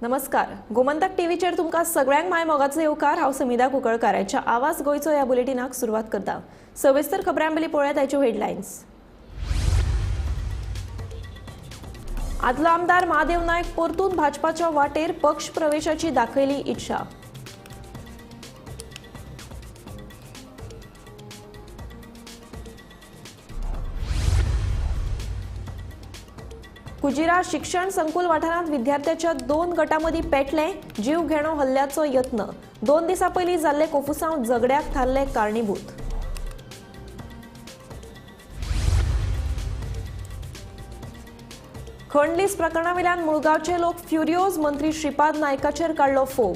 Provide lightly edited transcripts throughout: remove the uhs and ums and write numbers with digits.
नमस्कार, गोमंतक टीव्हीचेर तुमकां सगळ्यांक my मोगाचो येवकार. हांव समिधा कुंकळकाराच्या आवाज गोंयचो ह्या बुलेटिनाक सुरवात करता. सविस्तर खबरां पयलीं पळोवया ताच्यो हेडलायन्स. आदलो आमदार महादेव नायक परतून भाजपाच्या वाटेर, पक्ष प्रवेशाची दाखयली इच्छा. कुजिरा शिक्षण संकुल वाठारांत विद्यार्थ्याच्या दोन गटांमदीं पेटलें जीव घेणो हल्ल्याचो यत्न. 2 दिसां पयलीं जाल्ले कोफुसांव झगड्याक थारले कारणीभूत. खंडलीस प्रकरणावेल्यान मुळगांवचे लोक फ्युरियोज, मंत्री श्रीपाद नायकाचेर काडलो फोग.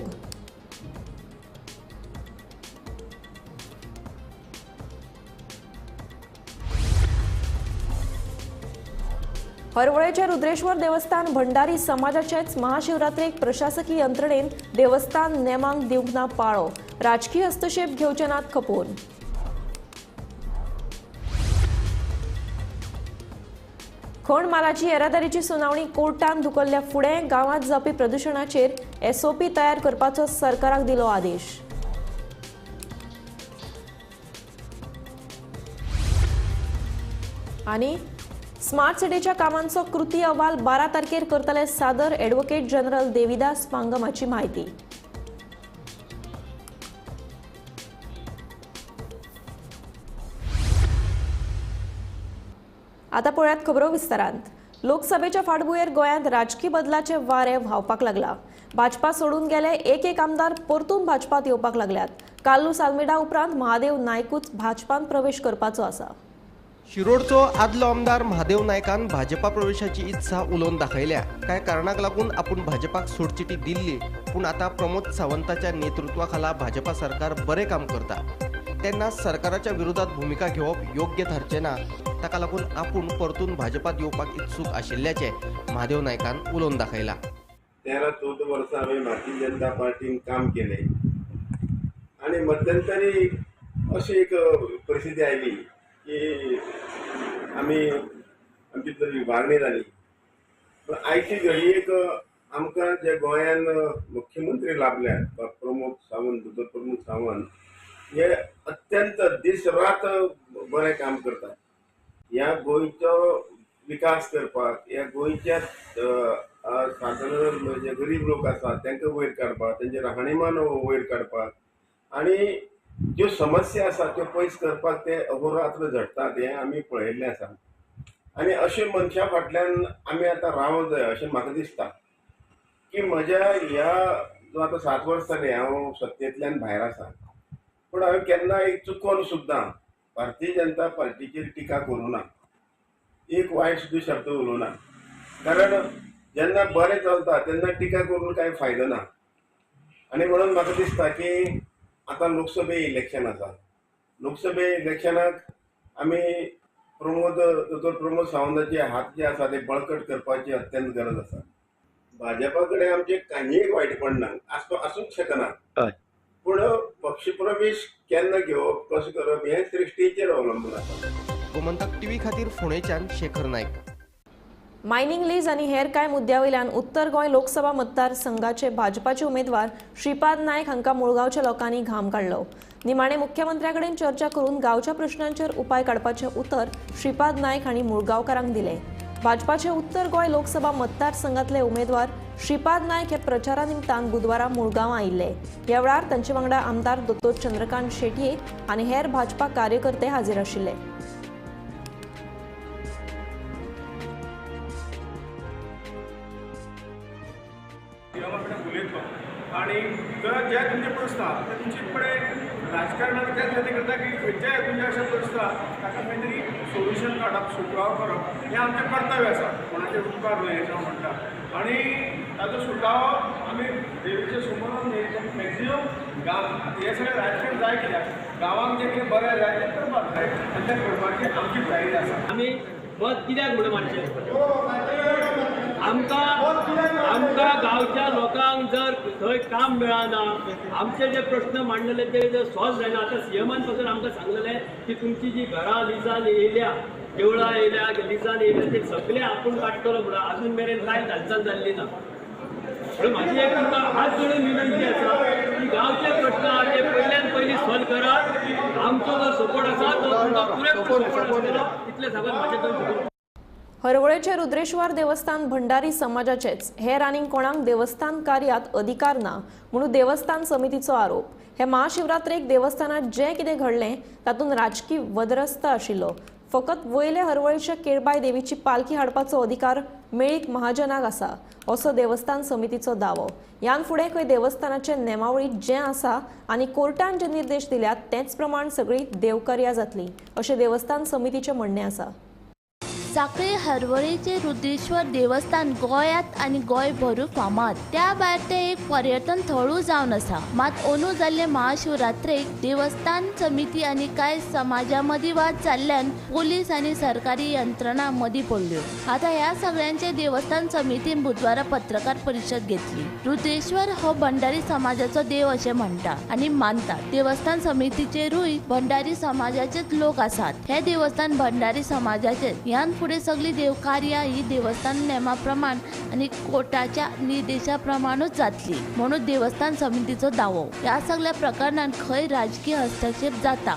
हरवळेचे रुद्रेश्वर देवस्थान भंडारी समाजाचेच महाशिवरात्रेक प्रशासकी यंत्रणेन देवस्थान नेमांक दिवंक ना पाळो, राजकीय हस्तक्षेप घेवचे नात खपोवन. खण मालाची येरादारीची सुनावणी कोर्टान धुकल्ल्या फुडें गांवांत जावपी प्रदुशणाचेर एसओपी तयार करपाचो सरकाराक दिलो आदेश. आनी स्मार्ट सिटीच्या कामांचो कृती अहवाल 12 तारखेर करतले सादर, ॲडव्होकेट जनरल देविदास पांगमाची म्हायती. आता पळयात खबरो विस्तारांत. लोकसभेच्या फाटभुंयेर गोंयांत राजकी बदलाचे वारे व्हांवपाक लागला. भाजपा सोडून गेले एक एक आमदार परतून भाजपात येवपाक लागल्यात. कार्लुस आल्मेडा उपरांत महादेव नायकूच भाजपान प्रवेश करपाचो आसा. शिरोडचो आदलो आमदार महादेव नायकान भाजपा प्रवेशाची इत्सा उलोवन दाखयल्या. कांय कारणाक लागून आपूण भाजपाक सोडचिटी दिल्ली, पूण आतां प्रमोद सावंताच्या नेतृत्वाखाला भाजपा सरकार बरें काम करता, तेन्ना सरकाराच्या विरोधात भुमिका घेवप योग्य थारचें ना. ताका लागून आपूण परतून भाजपात येवपाक इत्सूक आशिल्ल्याचें महादेव नायकान उलोवन दाखयलां. 13-14 वर्सां हांवें भारतीय जनता पार्टीन काम केलें आनी मध्यंतरी अशी एक परिस्थिती आयली की आमी आमची तर विभागणी जाली. पूण आयचे घडयेक आमकां जे गोंयान मुख्यमंत्री लाभल्यात प्रमोद सावंत, डॉक्टर प्रमोद सावंत, हे अत्यंत दीस रात बरें काम करतात. ह्या गोंयचो विकास करपाक, ह्या गोंयच्या सादारण जे गरीब लोक आसात तांकां वयर काडपाक, तेंचें राहणीमान वयर काडपाक आनी ज्यो समस्या आसा त्यो पयस करपाक ते अहोरात्र झडटात हें आमी पळयल्लें आसा. आनी अशे मनशा फाटल्यान आमी आतां रावंक जाय अशें म्हाका दिसता की म्हज्या ह्या जो आतां 7 वर्सां जालीं हांव सत्तेंतल्यान भायर आसा, पूण हांवें केन्ना एक चुकोन सुद्दां भारतीय जनता पार्टीचेर टिका करूं ना, एक वायट सुद्दां शब्द उलोवं ना. कारण जेन्ना बरें चलता तेन्ना टिका करून कांय फायदो ना. आनी म्हणून म्हाका दिसता की आतां लोकसभे इलेक्शन आसा. लोकसभे इलेक्शनाक आमी डॉक्टर प्रमोद सावंताचे हात जे आसा ते बळकट करपाची अत्यंत गरज आसा. भाजपा कडेन आमचें कांय एक वायटपण ना, आसूंक शकना, पूण पक्षप्रवेश केन्ना घेवप, कसो करप हें सृश्टीचेर अवलंबून आसा. गोमंतक टीव्ही खातीर फोंडेच्यान शेखर नायक. मायनिंग लीज आनी हेर कांय मुद्द्यावयल्यान उत्तर गोंय लोकसभा मतदारसंघाचे भाजपाचे उमेदवार श्रीपाद नायक हांकां मुळगांवच्या लोकांनी घाम काडलो. निमाणे मुख्यमंत्र्या कडेन चर्चा करून गांवच्या प्रश्नांचेर उपाय काडपाचें उतर श्रीपाद नायक हांणी मुळगांवकारांक दिलें. भाजपाचे उत्तर गोंय लोकसभा मतदारसंघातले उमेदवार श्रीपाद नायक हे प्रचारा निमतान बुधवारा मुळगांव आयिल्ले. ह्या वेळार तांचे वांगडा आमदार दोतोर चंद्रकांत शेटये आनी हेर भाजपा कार्यकर्ते हाजीर आशिल्ले. आनी जे तुमचे प्रस्न आहा ते निश्चितपणे राजकारणान त्या खातीर करता की खंयच्याय तुमचे अशे प्रस्न आहा ताका खंय तरी सोल्युशन काडप, सुटावो करप हें आमचें कर्तव्य आसा, कोणाचेर उपकार न्हय अशें हांव म्हणटा. आनी ताचो सुटावो आमी देवीच्या समोर मॅक्झिमम गांव हें सगळें राजकारण जाय कित्याक गांवांक जें कितें बरें जाय तें करपाक जाय आनी तें करपाची आमची तयारी आसा. आमी मत कित्याक म्हणून मानचें? आमकां आमकां गांवच्या लोकांक जर थंय काम मेळना, आमचे जे प्रश्न मांडलेले ते जर सॉल्व जायना. आतां सीएमान पासून आमकां सांगलेलें की तुमची जी घरां लिजान येयल्या, देवळां येयल्या, लिजान येयल्या, ते सगळे आपूण काडटलो म्हणून अजून मेरेन कांय हालचाल जाल्ली ना. म्हणून म्हाजी एक तुमकां हात जोडून विनंती आसा की गांवचे प्रश्न आहा ते पयल्यान पयलीं सॉल्व करात. आमचो जो सपोर्ट आसा तो तुमकां पुरेपूर सपोर्ट आसतलो, इतलें सांगून म्हाजें दोन शब्द. हरवळेचे रुद्रेश्वर देवस्थान भंडारी समाजाचेच, हेर आनीक कोणाक देवस्थान कार्यात अधिकार ना म्हणून देवस्थान समितीचो आरोप. हे महाशिवरात्रेक देवस्थानात जें कितें घडलें तातूंत राजकी वदरस्त आशिल्लो. फकत वयले हरवळेच्या केळबाय देवीची पालखी हाडपाचो अधिकार मेळीक महाजनाक आसा असो देवस्थान समितीचो दावो. ह्यान फुडें खंय देवस्थानाचे नेमावळीत जें आसा आनी कोर्टान जे निर्देश दिल्यात तेच प्रमाण सगळी देवकार्या जातली अशें देवस्थान समितीचें म्हणणें आसा. सांखळी हरवळेचे रुद्रेश्वर देवस्थान गोंयांत आनी गोंयभरूय फामाद. त्या भायर तें एक पर्यटन थळूय जावन आसा. मात अंदू जाल्ले महाशिवरात्रेक देवस्थान समिती आनी कांय समाजा मदीं वाद जाल्ल्यान पोलीस आनी सरकारी यंत्रणा मदीं पडल्यो. आतां ह्या सगळ्यांचे देवस्थान समितीन बुधवारा पत्रकार परिशद घेतली. रुद्रेश्वर हो भंडारी समाजाचो देव अशें म्हणटा आनी मानतात. देवस्थान समितीचेरूय भंडारी समाजाचेच लोक आसात. हे देवस्थान भंडारी समाजाचेच. ह्यान फुडें सगळीं देवकार्यां ही देवस्थान नेमा प्रमाण आनी कोर्टाच्या निर्देशा प्रमाणूच जातली म्हणून देवस्थान समितीचो दावो. ह्या सगळ्या प्रकरणांत खंय राजकीय हस्तक्षेप जाता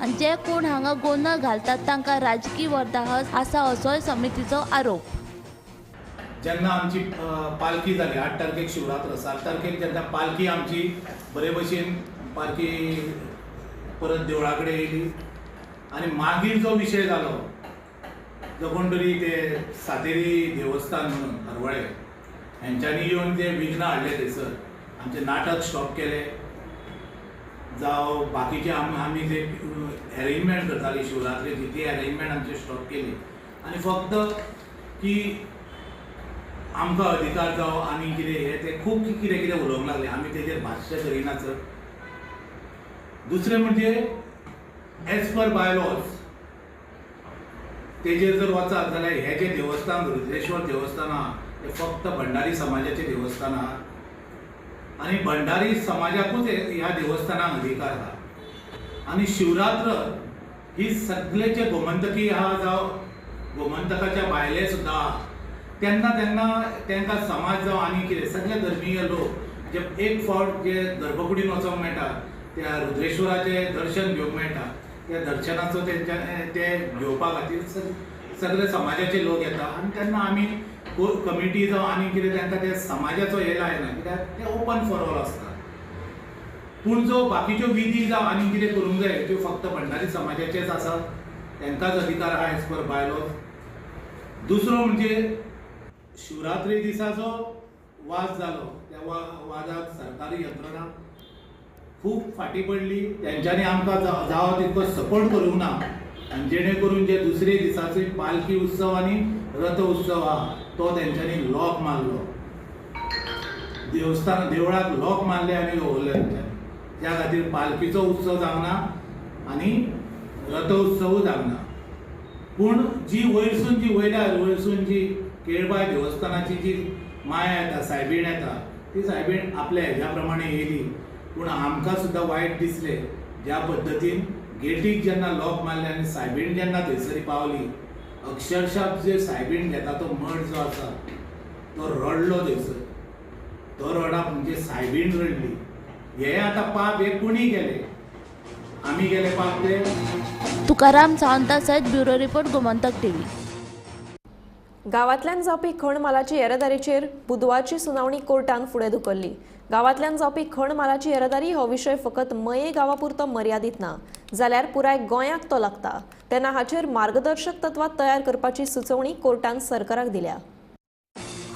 आनी जे कोण हांगा गोंदळ घालतात तांकां राजकी वर्दाहस आसा असोय समितीचो आरोप. जेन्ना आमची पालखी जाली 8 तारखेक शिवरात्र, 7 तारखेक जेन्ना पालखी आमची बरे भशेन पालखी परत देवळा कडेन येयली आनी मागीर जो विशय जालो जो कोण तरी ते सातेरी देवस्थान म्हणून हरवळे हेंच्यांनी येवन ते विघ्न हाडले थंयसर, आमचें नाटक स्टॉप केलें जावं बाकीचे आमी जे एरेंजमेंट करताली शिवरात्रेची ती एरेंजमेंट आमची स्टॉप केली आनी फक्त की आमकां अधिकार जावं आनी कितें हें तें खूब कितें कितें उलोवंक लागले. आमी तेजेर भाश्य करिना सर. दुसरें म्हणजे एज पर बायलॉज तेजेर जर वचात जाल्यार हें जें देवस्थान रुद्रेश्वर देवस्थान आहा तें फक्त भंडारी समाजाचें देवस्थान आहा आनी भंडारी समाजाकूच ह्या देवस्थानाक अधिकार आहा. आनी शिवरात्र ही सगळे जे गोमंतकी आहा जावं गोमंतकाच्या भायले सुद्दां आहा तेन्ना तेन्ना तांकां समाज जावं आनी कितें सगळे धर्मीय लोक जे एक फावट जे गर्भकुडीन वचोंक मेळटा त्या रुद्रेश्वराचें दर्शन घेवंक मेळटा त्या दर्शनाचो तेंच्या ते घेवपा खातीर सगळे समाजाचे लोक येता आनी तेन्ना आमी कमिटी जावं आनी कितें तांकां ते समाजाचो हे लायना कित्याक ते ओपन फॉर ऑल आसता. पूण जो बाकीच्यो विधी जावं आनी कितें करूंक जाय त्यो फक्त भंडारी समाजाचेच आसा, तांकांच अधिकार आहा एज पर बायलॉज. दुसरो म्हणजे शिवरात्री दिसा जो वाद जालो त्या वादाक सरकारी यंत्रणा खूब फाटीं पडली. तेंच्यांनी आमकां जावो तितको सपोर्ट करूंक ना आनी जेणे करून जे दुसरे दिसाचो पालखी उत्सव आनी रथ उत्सव आहा तो तेंच्यांनी लॉक मारलो. देवस्थान देवळाक लॉक मारले आनी दवरले तेंच्यांनी. त्या खातीर पालखीचो उत्सव जावना आनी रथ उत्सवूय जावना. पूण जी वयरसून जी वयल्या वयरसून जी केळबाय देवस्थानाची जी माया येता सायबीण येता ती सायबीण आपल्या हेज्या प्रमाणे येयली. पूण आमकां सुद्दां वायट दिसलें ज्या पद्दतीन गेटीक जेन्ना लॉक मारलें आनी सायबीण जेन्ना थंयसर पावली अक्षरशा जे सायबीण घेता तो मठ जो आसा तो रडलो थंयसर. तो रडप म्हणजे सायबीण रडली. हे आतां पाप हे कोणी केले, आमी केले पाप ते. तुकाराम सावंता सयत ब्युरो रिपोर्ट, गोमंतक टीव्ही. गांवांतल्यान जावपी खण मालाची येरादारीचेर बुधवारची सुनावणी कोर्टान फुडें धुकल्ली. गांवांतल्यान जावपी खण मालाची येरादारी हो विशय फकत मये गांवापुरतो मर्यादीत ना जाल्यार पुराय गोंयाक तो लागता. तेन्ना हाचेर मार्गदर्शक तत्वां तयार करपाची सुचोवणी कोर्टान सरकाराक दिल्या.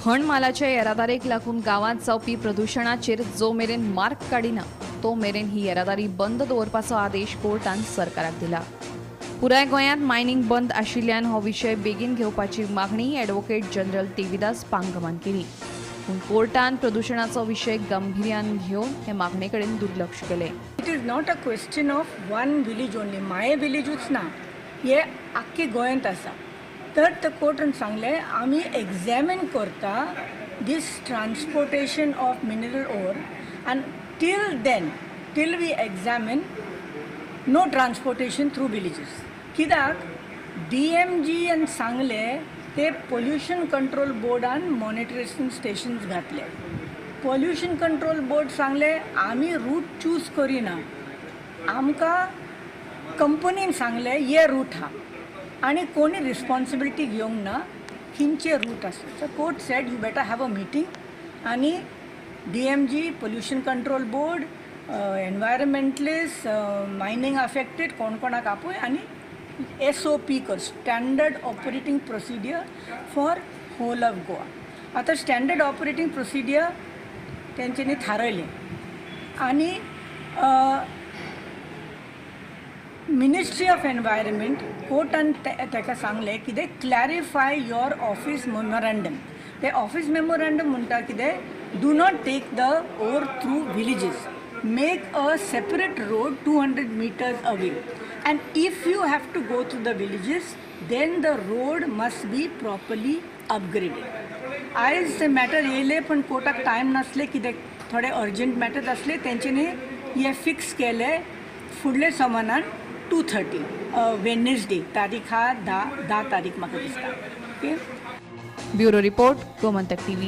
खण मालाच्या येरादारीक लागून गांवांत जावपी प्रदुशणाचेर जो मेरेन मार्क काडिना तो मेरेन ही येरादारी बंद दवरपाचो आदेश कोर्टान सरकाराक दिला. पुराय गोंयांत मायनिंग बंद आशिल्ल्यान हो विशय बेगीन घेवपाची मागणी ॲडव्होकेट जनरल देविदास पांगमान केली. पूण कोर्टान प्रदुशणाचो विशय गंभीर्यान घेवन हे मागणे कडेन दुर्लक्ष केलें. It is not a question of one village only. Mayem विलेजूच ना, हे आख्खे गोंयांत आसा. तर ते कोर्टान सांगलें आमी एग्जॅमीन करता this transportation of mineral ore and till then till we examine no transportation through villages. कित्याक डी एम जी एन सांगलें ते पोल्युशन कंट्रोल बोर्डान मॉनिटरेशन स्टेशन्स घातले. पॉल्युशन कंट्रोल बोर्ड सांगलें आमी रूट चूज करिना, आमकां कंपनीन सांगलें हे रूट आहा आनी कोणी रिस्पॉन्सिबिलिटी घेवंक ना खंयचे रूट आसा. So court said you better have a meeting आनी DMG, pollution control board, environmentalist, mining affected कोण कोणाक आपय आनी SOP कर, standard operating procedure for whole of Goa. आतां स्टँडर्ड ऑपरेटींग प्रोसिडियर तेंच्यांनी थारायलें आनी मिनिस्ट्री ऑफ एनवायरमेंट कोर्टान ताका सांगलें कितें क्लॅरिफाय your office memorandum. ते ऑफीस मेमोरँडम म्हणटा कितें, do not take the ore through villages, make a separate road 200 meters away, and if you have to go through the villages then the road must be properly upgraded. आयज ते matter येयले पण कोर्टाक time नासले, कित्याक थोडे urgent matters आसले, तेंच्यांनी हे फिक्स केले फुडले सोमानान 2:30 वेनसडे, तारीख आहा 10 तारीख म्हाका दिसता. Okay, bureau report, Gomantak TV.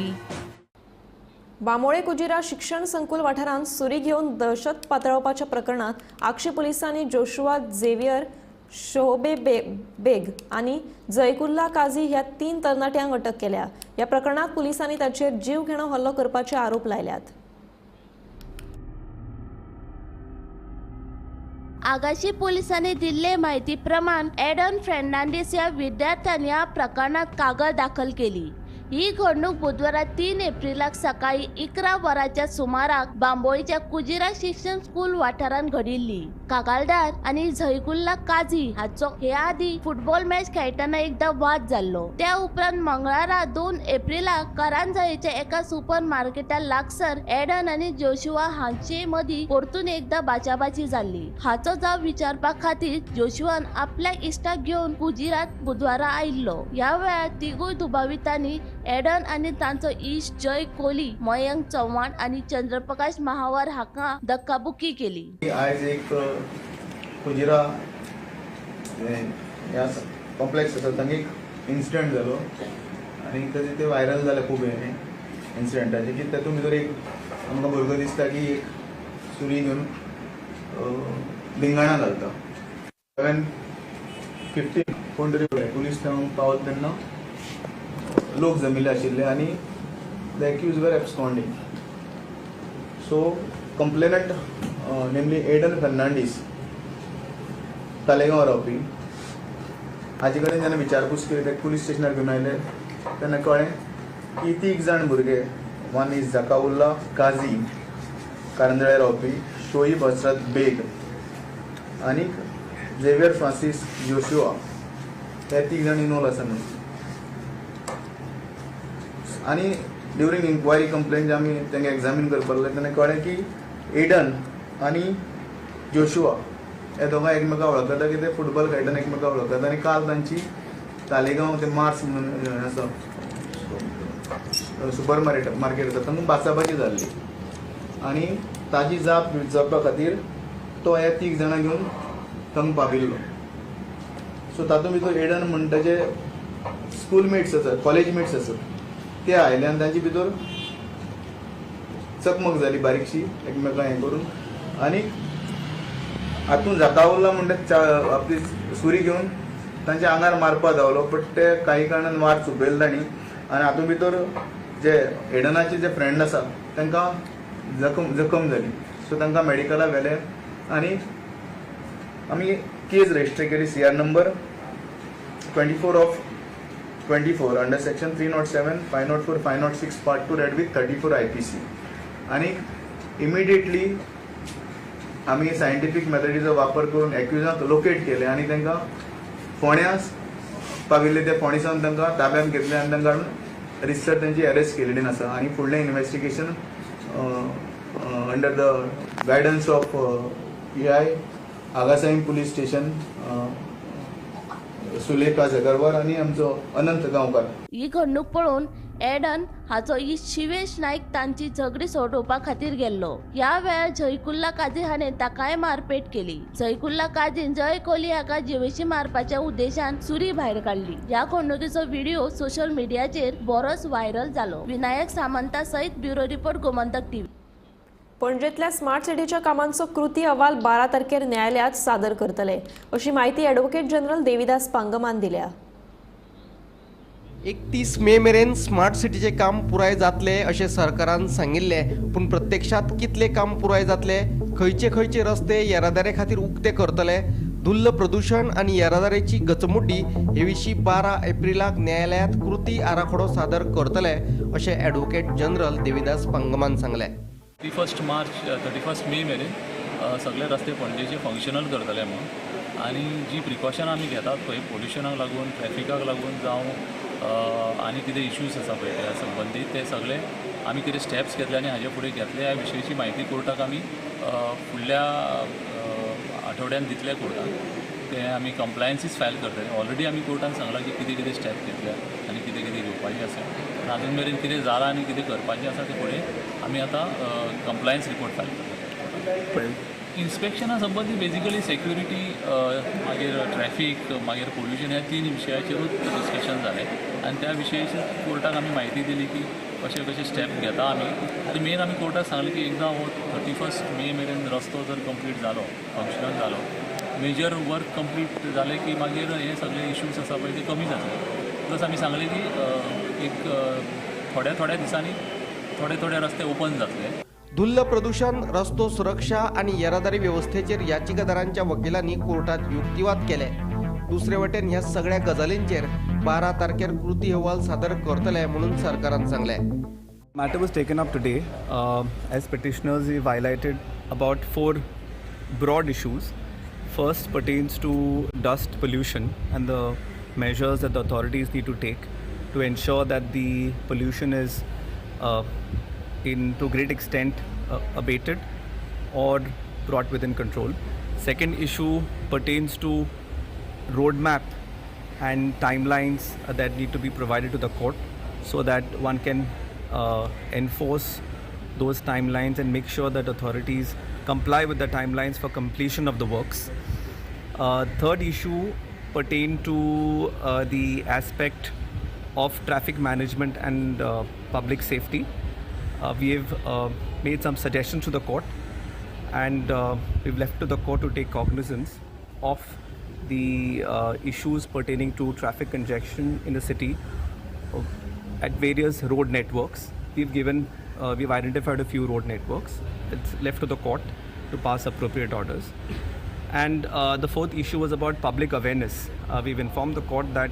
Bamole Kujira शिक्षण संकुल वाठारांत सुरी घेवन दहशत पातळावपाच्या प्रकरणात आक्षी पोलिसांनी जोशुआ झेवियर शोहबे बेग आनी जयकुल्ला काझी ह्या 3 तरणाट्यांक अटक केल्या. ह्या प्रकरणात पोलिसांनी ताचेर जीवघेणो हल्लो करपाचे आरोप लायल्यात. आगाशी पोलिसांनी दिल्ले माहिती प्रमाण एडन फर्नांडीस ह्या विद्यार्थ्यान ह्या प्रकरणात कागद दाखल केली. ही घडणूक बुधवारा 3 एप्रिलाक सकाळी 11 वरांच्या सुमाराक बांबोळीच्या कुजिरा शिक्षण स्कूल वाठारांत घडिल्ली. कागाळदार आनी झैकुल्ला काझी हाचो हे आदी फुटबॉल मॅच खेळटना एकदा वाद जाल्लो. त्या उपरांत मंगळारा 2 एप्रिलाक करांजळेच्या एका सुपर मार्केटा लागसर एडन आनी जोशुआ हांचे मदीं परतून एकदा बाचाबाची जाल्ली. हाचो जाब विचारपा खातीर जोशुआन आपल्या इश्टाक घेवन कुजिरात बुधवारा आयिल्लो. ह्या वेळार तिगूय दुबावितांनी एडन आनी तांचो इश्ट जय कोहली, मयंक चव्हाण आनी चंद्रप्रकाश महावर हाका धक्काबुक्की केली. आयज एक कुजिरा ह्या कॉम्प्लेक्स आसा थंय एक इन्सिडंट जालो आनी ताजे ते व्हायरल जाले खूब हे इन्सिडंटाचे की तातूंत भितर एक आमकां भुरगो दिसता की एक सुरी घेवन लिंगाणां घालता. 7:15 कोण तरी पुलीस थंय पावत तेन्ना लोक जमिल्ले आशिल्ले आनी the accused were absconding. So complainant namely Aiden Fernandes Taleigao रावपी हाजे कडेन जेन्ना विचारपूस केली ते पुलीस स्टेशनार घेवन आयले तेन्ना कळ्ळें की 3 जाण भुरगे, वन is Zakaullah Kazi कारंजळे रावपी, शोईब हसरत बेग आनी झेवियर फ्रांसीस जोशुआ, हे 3 जाण इनवॉल्व आसा म्हणून. आनी ड्युरींग इन्क्वायरी कंप्लेन जे आमी तांकां एग्जामीन करपाक लागले तेन्ना कळ्ळें की एडन आनी जोशुआ हे दोगां एकमेकां वळखता की ते फुटबॉल खेळटना एकमेकां वळखता आनी काल तांची तालेगांव ते मार्स म्हणून आसा सुपर मार्केट आसा तांकां बाचाबाची जाल्ली आनी ताजी जाप विचारपा खातीर तो हे 3 जाणां घेवन थंग पाविल्लो. सो तातूंत भितर एडन म्हणटा जे स्कूलमेट्स आसात, कॉलेजमेट्स आसात ते आयले आनी तांचे भितर चकमक जाली बारीकशी एकमेकां हें करून आनी हातूंत जाकाउल्ला म्हणटा आपली सुरी घेवन तांच्या आंगार मारपाक धांवलो, बट ते काही कारणान वार चुकयलो तांणी आनी हातूंत भितर जे एडनाचे जे फ्रेंड आसा तांकां जखम जाली. सो तांकां मेडिकलाक व्हेले आनी आमी केस रजिस्टर केली CR number 24 of 24 under section 307, 504, 506 part 2 read with 34 IPC. आनी इमिडिएटली आमी सायंटिफीक मेथडीचो वापर करून एक्युजांक लोकेट केले आनी तांकां फोंड्या पाविल्ले, ते फोंडे सावन तांकां ताब्यांत घेतले आनी तांकां हाडून रिसर तांची अरेस्ट केलेली आसा आनी फुडलें investigation under the guidance of PI Agassaim police station Sulekha जगरवार आनी आमचो अनंत गांवकार. ही घडणूक पळोवन एडन हाचो इश्ट शिवेश नायक तांची झगडी सोडोवपा खातीर गेल्लो. ह्या वेळार जयकुल्ला काजी हाणें ताकाय मारपेट केली. जयकुल्ला काजीन जय कोली हाका जिवेशी मारपाच्या उद्देशान सुरी भायर काडली. ह्या घडणुकेचो व्हिडिओ सोशल मिडियाचेर बरोच व्हायरल जालो. विनायक सामंता सयत ब्युरो रिपोर्ट, गोमंतक टीव्ही. पणजेंतल्या स्मार्ट सिटीच्या कामांचो कृती अहवाल 12 तारखेर न्यायालयात सादर करतले अशी माहिती ॲडव्होकेट जनरल देविदास पांगमान दिल्या. 31 मे मेरेन स्मार्ट सिटीचें काम पुराय जातलें अशें सरकारान सांगिल्लें, पूण प्रत्यक्षांत कितलें काम पुराय जातलें, खंयचे खंयचे रस्ते येरादारी खातीर उक्ते करतले, धुल्ल प्रदूशण आनी येरादारीची गचमुड्डी हे विशीं 12 एप्रिलाक न्यायालयांत कृती आराखडो सादर करतले अशें ॲडव्होकेट जनरल देविदास पांगमान सांगलें. 31 मार्च 31 मे मेरेन सगळे रस्ते पणजेचे फंक्शनल करतले म्हणून, आनी जी प्रिकॉशन आमी घेतात पळय पोल्युशनाक लागून, ट्रॅफिकाक लागून जावं आनी कितें इश्यूज आसा पळय त्या संबंदीत, ते सगळे आमी कितें स्टेप्स घेतले आनी हाजे फुडें घेतले ह्या विशयची म्हायती कोर्टाक आमी फुडल्या आठवड्यान दितले. कोर्टाक ते आमी कंप्लायन्सीस फायल करतले. ऑलरेडी आमी कोर्टान सांगलां की कितें कितें स्टेप घेतल्या आनी कितें कितें घेवपाचें आसा, पूण आजून मेरेन कितें जालां आनी कितें करपाचें आसा तें फुडें आमी आतां कंप्लायन्स रिपोर्ट फायल करतले. इन्स्पेक्शना संबंदी बेजिकली सेक्युरिटी, मागीर ट्रॅफीक, मागीर पोल्युशन ह्या 3 विशयाचेरूच डिस्कशन जालें आनी त्या विशयाचेर कोर्टाक आमी म्हायती दिली की कशे कशे स्टेप घेता आमी. आनी मेन आमी कोर्टाक सांगलें की एकदां हो 31 मे मेरेन रस्तो जर कंप्लीट जालो, फंक्शनल जालो, मेजर वर्क कंप्लीट जालें की मागीर हे सगळे इश्यूज आसा पळय ते कमी जातले. प्लस आमी सांगलें की एक थोड्या थोड्या दिसांनी थोडे थोडे रस्ते ओपन जातले. धुल्ल प्रदूशण, रस्तो सुरक्षा आनी येरादारी वेवस्थेचेर याचिकादारांच्या वकिलांनी कोर्टात युक्तिवाद केले. दुसरे वटेन ह्या सगळ्या गजालींचेर 12 तारखेर कृती अहवाल सादर करतले म्हणून सरकारान सांगलें. Matter was taken up today. As petitioners, we've highlighted about 4 broad issues. First pertains to dust pollution and the measures that the authorities need to take to ensure that the pollution is in to great extent abated or brought within control. Second issue pertains to roadmap and timelines that need to be provided to the court so that one can enforce those timelines and make sure that authorities comply with the timelines for completion of the works. Third issue pertained to the aspect of traffic management and public safety. We have made some suggestions to the court and we've left to the court to take cognizance of the issues pertaining to traffic congestion in the city at various road networks. We've identified a few road networks. It's left to the court to pass appropriate orders. And the fourth issue was about public awareness. We've informed the court that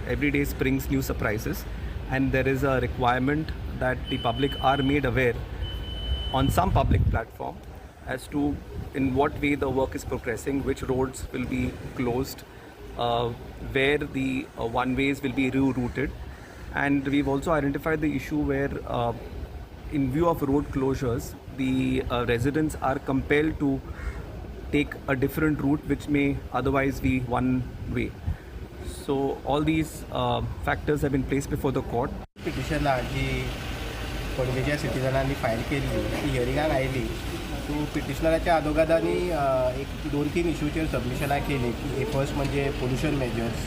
every day brings new surprises, and there is a requirement that the public are made aware on some public platform as to in what way the work is progressing, which roads will be closed, where the one-ways will be rerouted. And we've also identified the issue where in view of road closures, the residents are compelled to take a different route which may otherwise be one way. So all these factors have been placed before the court. पिटिशनां जी पणजेच्या सिटीजनांनी file केल्ली ती हियरिंगाक आयली. So पिटिशनराच्या आदोगादांनी एक 2-3 इशूचेर सबमिशनां केली की first म्हणजे pollution measures,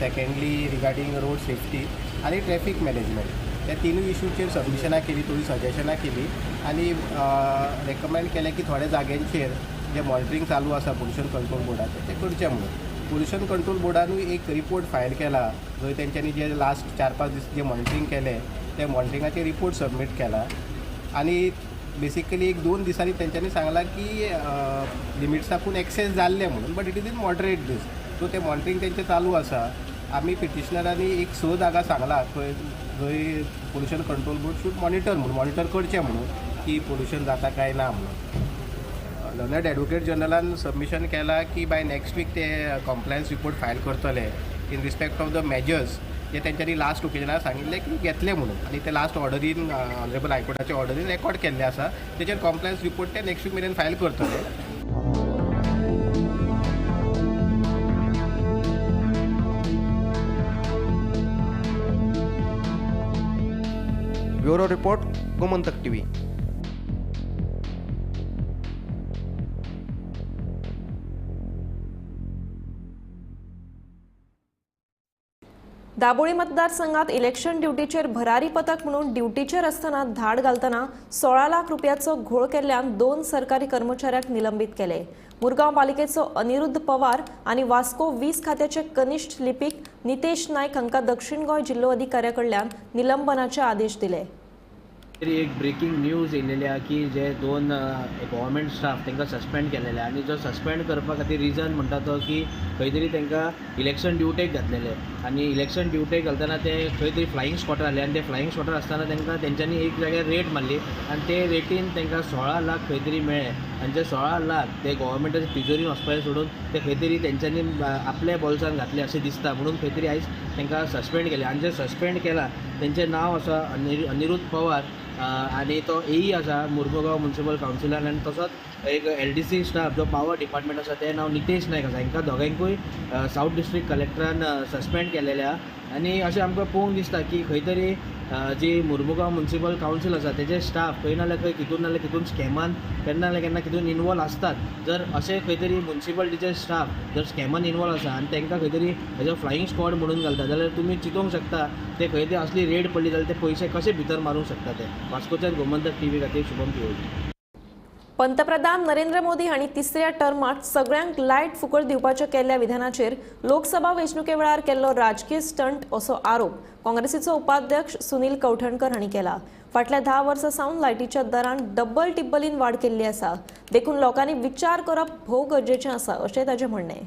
secondly regarding road safety आनी ट्रॅफीक मॅनेजमेंट. त्या तिनूय इशूचेर सबमिशनां केली, थोडीं सजेशनां केली आनी रेकमेंड केलें की थोड्या जाग्यांचेर जें मॉनिटरींग चालू आसा पोल्युशन कंट्रोल बोर्डाचें तें करचें म्हणून. पोल्युशन कंट्रोल बोर्डानूय एक रिपोर्ट फायल केला जंय तेंच्यांनी जे लास्ट 4-5 दीस जे मॉनिटरींग केलें ते मॉनिटरिंगाचे रिपोर्ट सबमीट केला आनी बेसिकली 1-2 दिसांनी तेंच्यांनी सांगलां की लिमिट्साकून एक्सेस जाल्लें म्हणून, but it is in moderate these. So तें मॉनिटरींग तेंचें चालू आसा. आमी पिटिशनरांनी एक 6 जागा सांगला थंय जंय pollution control board should monitor म्हणून, मॉनिटर करचें म्हणून की पोल्युशन जाता काय ना म्हणून. लर्नड एडवोकेट जनरलान सबमिशन केलां की बाय नेक्स्ट वीक ते कॉम्प्लायन्स रिपोर्ट फायल करतले in respect of the measures जे तेंच्यांनी लास्ट ओकेजनार सांगिल्लें की घेतले म्हणून, आनी ते लास्ट ऑर्डरीन ऑनरेबल हायकोर्टाच्या ऑर्डरीन रेकॉर्ड केल्ले आसा तेचेर कॉम्प्लायन्स रिपोर्ट ते नेक्स्ट वीक मेरेन फायल करतले. Bureau report, Gomantak TV. Dabolim मतदारसंघात इलेक्शन ड्युटीचेर भरारी पथक म्हणून ड्युटीचेर आसतना धाड घालतना 16 लाख रुपयाचो घोळ केल्ल्यान 2 सरकारी कर्मचाऱ्यांक निलंबीत केले. मुरगांव पालिकेचो अनिरुद्ध पवार आनी वास्को वीज खात्याचे कनिष्ठ लिपीक नितेश नायक हांकां दक्षिण गोंय जिल्लो अधिकाऱ्या कडल्यान निलंबनाचे आदेश दिले. एक ब्रेकिंग न्यूज येयलेली आहा की जे 2 गव्हर्मेंट स्टाफ तांकां सस्पेंड केलेले आनी जो सस्पेंड करपा खातीर रिजन म्हणटा तो की खंय तरी तांकां इलेक्शन ड्युटेक घातलेले आनी इलेक्शन ड्युटेक घालतना ते खंय तरी फ्लायिंग स्क्वॉटर आसले आनी ते फ्लायिंग स्क्वॉटर आसतना तांकां तेंच्यांनी एक जाग्यार रेट मारली आनी ते रेटीन तांकां 16 लाख खंय तरी मेळ्ळे आनी जे 16 लाख ते गव्हर्मेंटाच्या तिजोरीन वचपाचें सोडून ते खंय तरी तेंच्यांनी आपल्या बोल्सान घातले अशें दिसता म्हणून खंय तरी आयज तांकां सस्पेंड केले आनी जे सस्पेंड केला तेंचें नांव आसा अनिरुद्ध पवार आनी तो एई आसा मुरमुगांव म्युनिसिपल कावन्सिलान आनी तसोच एक LDC staff जो पावर डिपार्टमेंट आसा तें नांव नितेश नायक आसा. हांकां दोगांकूय सावथ डिस्ट्रिक्ट कलेक्टरान सस्पेंड केलेलें आहा आनी अशें आमकां पळोवंक दिसता की खंय तरी जी मुरमुगांव म्युनिसिपल कावन्सील आसा तेजे स्टाफ खंय ना खंय कितून ना कितून स्कॅमान केन्ना ना केन्ना कितून इनवॉल्व आसतात. जर अशें खंय तरी म्युनिसिपलिटीचे स्टाफ जर स्कॅमान इनवॉल्व आसा आनी तांकां खंय तरी हेजो फ्लायिंग स्क्वॉड म्हणून घालता जाल्यार तुमी चिंतूंक शकता ते खंय तरी असली रेड पडली जाल्यार ते पयशे कशे भितर मारूंक शकता ते. वास्कोच्यान गोमंतक टीव्ही खातीर शुभम पिवळी. पंतप्रधान नरेंद्र मोदी हांणी तिसऱ्या टर्मात सगळ्यांक लायट फुकट दिवपाच्या केल्ल्या विधानाचेर लोकसभा वेंचणुके वेळार केल्लो राजकीय स्टंट असो आरोप काँग्रेसीचो उपाध्यक्ष सुनील कवठणकर हांणी केला. फाटल्या 10 वर्सां सावन लायटीच्या दरान डबल टिब्बलीन वाड केल्ली आसा, देखून लोकांनी विचार करप भोव गरजेचें आसा अशें ताचें म्हणणें.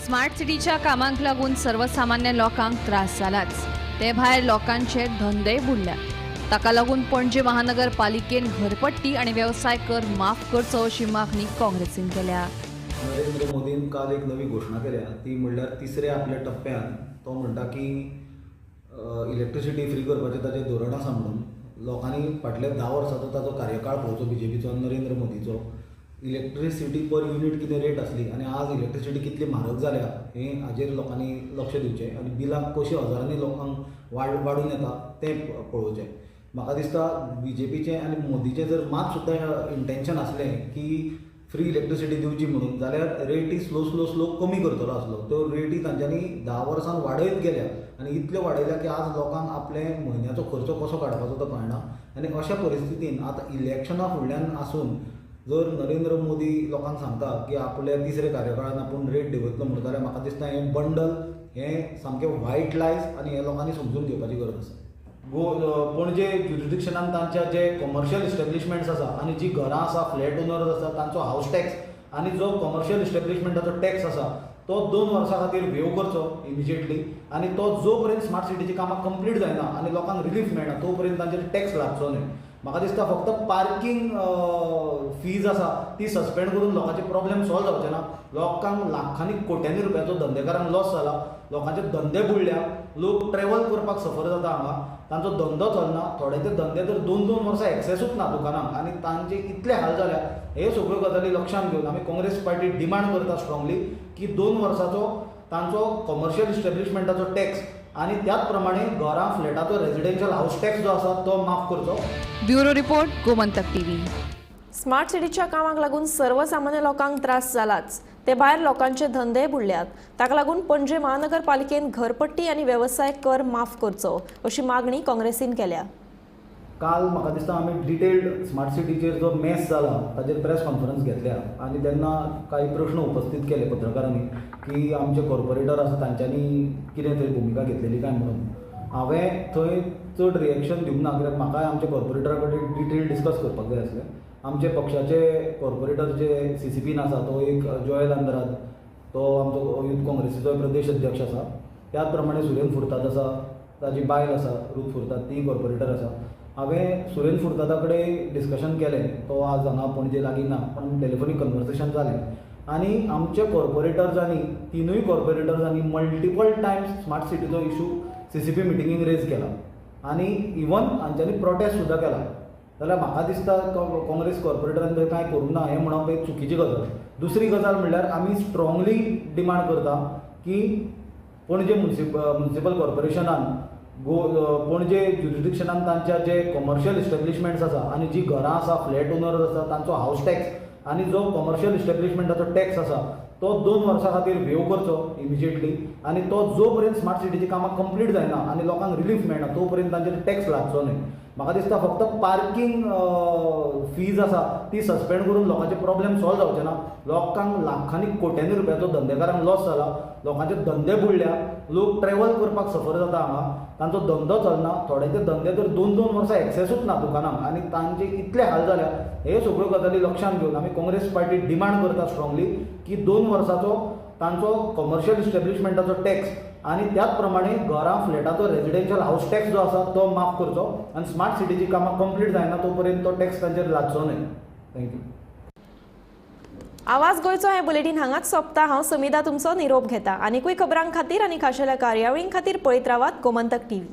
स्मार्ट सिटीच्या कामांक लागून सर्वसामान्य लोकांक त्रास जालाच, ते भायर लोकांचे धंदेय बुडल्यात. ताका लागून पणजे महानगरपालिकेन घरपट्टी आनी वेवसाय कर माफ करचो अशी मागणी काँग्रेसीन केल्या. नरेंद्र मोदीन काल एक नवी घोशणा केल्या ती म्हणल्यार तिसऱ्या आपल्या टप्प्यान तो म्हणटा की इलेक्ट्रिसिटी फ्री करपाचें ताचें धोरण आसा म्हणून लोकांनी फाटल्या 10 वर्सांचो ताचो कार्यकाळ पळोवचो बीजेपीचो नरेंद्र मोदीचो. इलेक्ट्रिसिटी पर युनीट कितें रेट आसली आनी आज इलेक्ट्रिसिटी कितली म्हारग जाल्या हें हाजेर लोकांनी लक्ष दिवचें आनी बिलां कशीं हजारांनी लोकांक वाडून येता तें पळोवचें. म्हाका दिसता बीजेपीचें आनी मोदीचें जर मात सुद्दां इंटेंशन आसलें की फ्री इलेक्ट्रिसिटी दिवची म्हणून जाल्यार रेटी स्लो स्लो स्लो कमी करतलो आसलो. त्यो रेटी तांच्यांनी 10 वर्सां वाडयत गेल्या आनी इतल्यो वाडयल्या की आज लोकांक आपले म्हयन्याचो खर्च कसो काडपाचो तो कळना. आनी अशा परिस्थितीन आतां इलेक्शना फुडल्यान आसून जर नरेंद्र मोदी लोकांक सांगता की आपल्या तिसऱ्या कार्यकाळान आपूण रेट देंवयतलो म्हणून जाल्यार म्हाका दिसता हें बंडल हें सामकें व्हायट लायज आनी हें लोकांनी समजून घेवपाची गरज आसा. पणजे ज्युरिडिक्शनान तांच्या जे कॉमर्शियल इस्टॅब्लिशमेंट्स आसा आनी जी घरां आसा फ्लॅट ओनर्स आसा तांचो हावस टॅक्स आनी जो कॉमर्शियल इस्टॅब्लिशमेंटाचो टॅक्स आसा तो 2 वर्सां खातीर वेव करचो इमिजिएटली आनी तो जो पर्यंत स्मार्ट सिटीची कामां कंप्लीट जायना आनी लोकांक रिलीफ मेळना तो पर्यंत तांचेर टॅक्स लागचो न्हय. म्हाका दिसता फक्त पार्किंग फीज आसा ती सस्पेंड करून लोकांचे प्रॉब्लेम सॉल्व जावचे ना. लोकांक लाखांनी कोट्यांनी रुपयाचो धंदेकारांक लॉस जाला, लोकांचे धंदे बुडल्या, लोक ट्रॅवल करपाक सफर जाता हांगा, तांचो धंदो चलना, थोड्यांचे धंदे तर 2-2 वर्सां एक्सेसूच ना दुकानांक आनी तांचे इतले हाल जाल्या. हे सगळ्यो गजाली लक्षांत घेवन आमी काँग्रेस पार्टी डिमांड करता स्ट्रॉंगली की 2 वर्साचो तांचो कॉमर्शियल इस्टॅब्लिशमेंटाचो टॅक्स आनी त्याच प्रमाणे घरां फ्लॅटाचो रेजिडेन्शियल हावस टॅक्स जो आसा तो माफ करचो. Bureau report, Gomantak TV. Smart सिटीच्या कामाक लागून सर्वसामान्य लोकांक त्रास जालाच, ते भायर लोकांचे धंदे बुडल्यात. ताका लागून पणजे महानगरपालिकेन घरपट्टी आनी वेवसाय कर माफ करचो अशी मागणी काँग्रेसीन केल्या. काल म्हाका दिसता आमी डिटेल्ड स्मार्ट सिटीचेर जो मेस जाला ताचेर प्रेस कॉन्फरन्स घेतल्या आनी तेन्ना कांय प्रश्न उपस्थित केले पत्रकारांनी की आमचे कॉर्पोरेटर आसा तांच्यांनी कितें थंय भुमिका घेतलेली काय म्हणून. हांवें थंय चड रिएक्शन दिवंक ना कित्याक म्हाकाय आमच्या कॉर्पोरेटरा कडेन डिटेल डिस्कस करपाक जाय आसलें. आमचे पक्षाचे कॉर्पोरेटर जे CCPन आसा तो एक जोएल आंद्राद, तो आमचो यूथ काँग्रेसीचो प्रदेश अध्यक्ष आसा. त्याच प्रमाणे सुरेन फुर्ताद आसा, ताजी बायल आसा रूथ फुर्ताद, ती कॉर्पोरेटर आसा. हांवें सुरेन फुर्तादा कडेन डिस्कशन केलें, तो आज हांगा पणजे लागीं ना पण टेलिफोनीक कन्वर्सेशन जालें आनी आमचे कॉर्पोरेटर्सांनी, तिनूय कॉर्पोरेटर्सांनी मल्टिपल टायम्स स्मार्ट सिटीचो इशू CCP मिटिंगेक रेज केला आनी इवन हांच्यांनी प्रोटेस्ट सुद्दां केला. जाल्यार म्हाका दिसता काँग्रेस कॉर्पोरेटरान थंय कांय करूंक ना हें म्हणप एक चुकीची गजाल. दुसरी गजाल म्हणल्यार आमी स्ट्रॉंगली डिमांड करता की पणजे म्युनिसिपल कॉर्पोरेशनान पणजे ज्युरिडिक्शनान तांच्या जे कमर्शियल इस्टॅब्लिशमेंट्स आसा आनी जी घरां आसा, फ्लॅट ओनर्स आसा, तांचो हावस टॅक्स आनी जो कमर्शियल इस्टॅब्लिशमेंटाचो टॅक्स आसा तो 2 वर्सां खातीर वेव करचो इमिजिएटली आनी तो जो पर्यंत स्मार्ट सिटीची कामां कंप्लीट जायना आनी लोकांक रिलीफ मेळना तो पर्यंत तांचेर टॅक्स लागचो न्हय. म्हाका दिसता फक्त पार्कींग फीज आसा ती सस्पेंड करून लोकांचे प्रॉब्लेम सॉल्व जावचे ना. लोकांक लाखांनी कोट्यांनी रुपयाचो धंदेकारांक लॉस जाला, लोकांचे धंदे बुडल्या, लोक ट्रॅवल करपाक सफर जाता हांगा, तांचो धंदो चलना, थोड्यांचे धंदे तर 2-2 वर्सां एक्सेसूच ना दुकानांक आनी तांचे इतले हाल जाल्या. हे सगळ्यो गजाली लक्षांत घेवन आमी काँग्रेस पार्टी डिमांड करता स्ट्रांगली की 2 वर्साचो तांचो कमर्शियल इस्टॅब्लिशमेंटाचो टॅक्स आनी त्याच प्रमाणे घरां फ्लॅटाचो रेजिडेन्शियल हावस टॅक्स जो आसा तो माफ करचो आनी स्मार्ट सिटीची कामां कंप्लीट जायना तो पर्यंत तो टॅक्स तांचेर लागचो न्हय. Thank you. आवाज गोंयचो हें बुलेटीन हांगाच सोंपता. हांव समिधा तुमचो निरोप घेता. आनीकूय खबरां खातीर आनी खाशेल्या कार्यावळीं खातीर पळयत रावात गोमंतक टीव्ही.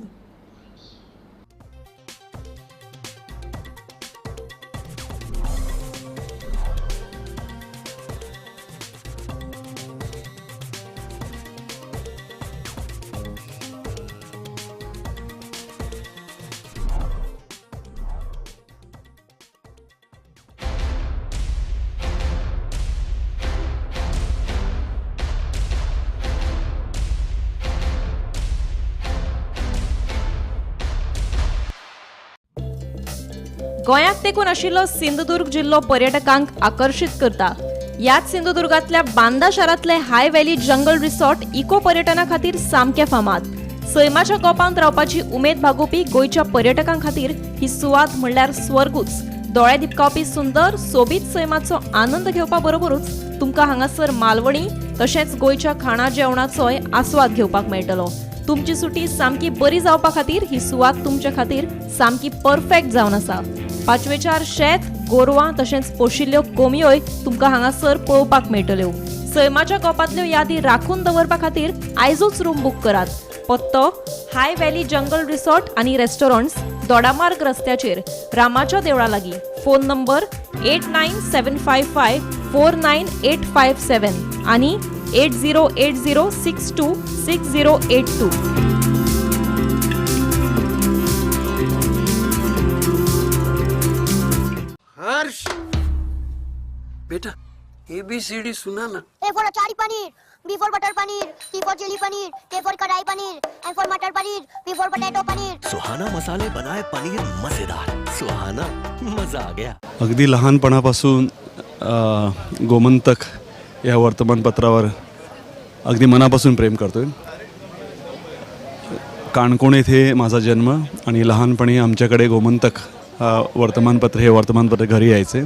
गोंयाक तेकून आशिल्लो सिंधुदुर्ग जिल्लो पर्यटकांक आकर्शीत करता. ह्याच सिंधुदुर्गांतल्या बांदा शारांतले high valley jungle resort eco पर्यटना खातीर सामकें फामाद. सैमाच्या गोपांत रावपाची उमेद भागोवपी गोंयच्या पर्यटकां खातीर ही सुवात म्हणल्यार स्वर्गूच. दोळे दिपकावपी सुंदर सोबीत सैमाचो आनंद घेवपा बरोबरूच तुमकां हांगासर मालवणी तशेंच गोंयच्या खाणा जेवणाचोय आस्वाद घेवपाक मेळटलो. तुमची सुटी सामकी बरी जावपा खातीर ही सुवात तुमच्या खातीर सामकी परफेक्ट जावन आसा. पाचवेचार शेत, गोरवां तशेंच पोशिल्ल्यो कोंबयोय तुमकां हांगासर पळोवपाक मेळटल्यो. सैमाच्या गोपांतल्यो यादी राखून दवरपा खातीर आयजूच रूम बूक करात. पत्तो हाय व्हॅली जंगल रिसॉर्ट आनी रेस्टॉरंट्स, दोडामार्ग रस्त्याचेर, रामाच्या देवळा लागीं. फोन नंबर 89755 49857 आनी 808062 6082. हर्ष बेटा ABCD सुना ना. A for achari paneer, B for butter paneer, C for chilli paneer, K for kadai paneer, M for matar paneer, P for potato paneer. Suhana मसाले बनाए पनीर मजेदार. सुहाना मजा आ गया. अगदी लहानपणापासून गोमंतक या वर्तमानपत्रावर अगदी मनापासून प्रेम करतोय. काणकोण येथे माझा जन्म आणि लहानपणी आमच्याकडे गोमंतक वर्तमानपत्र हे वर्तमानपत्र घरी यायचे.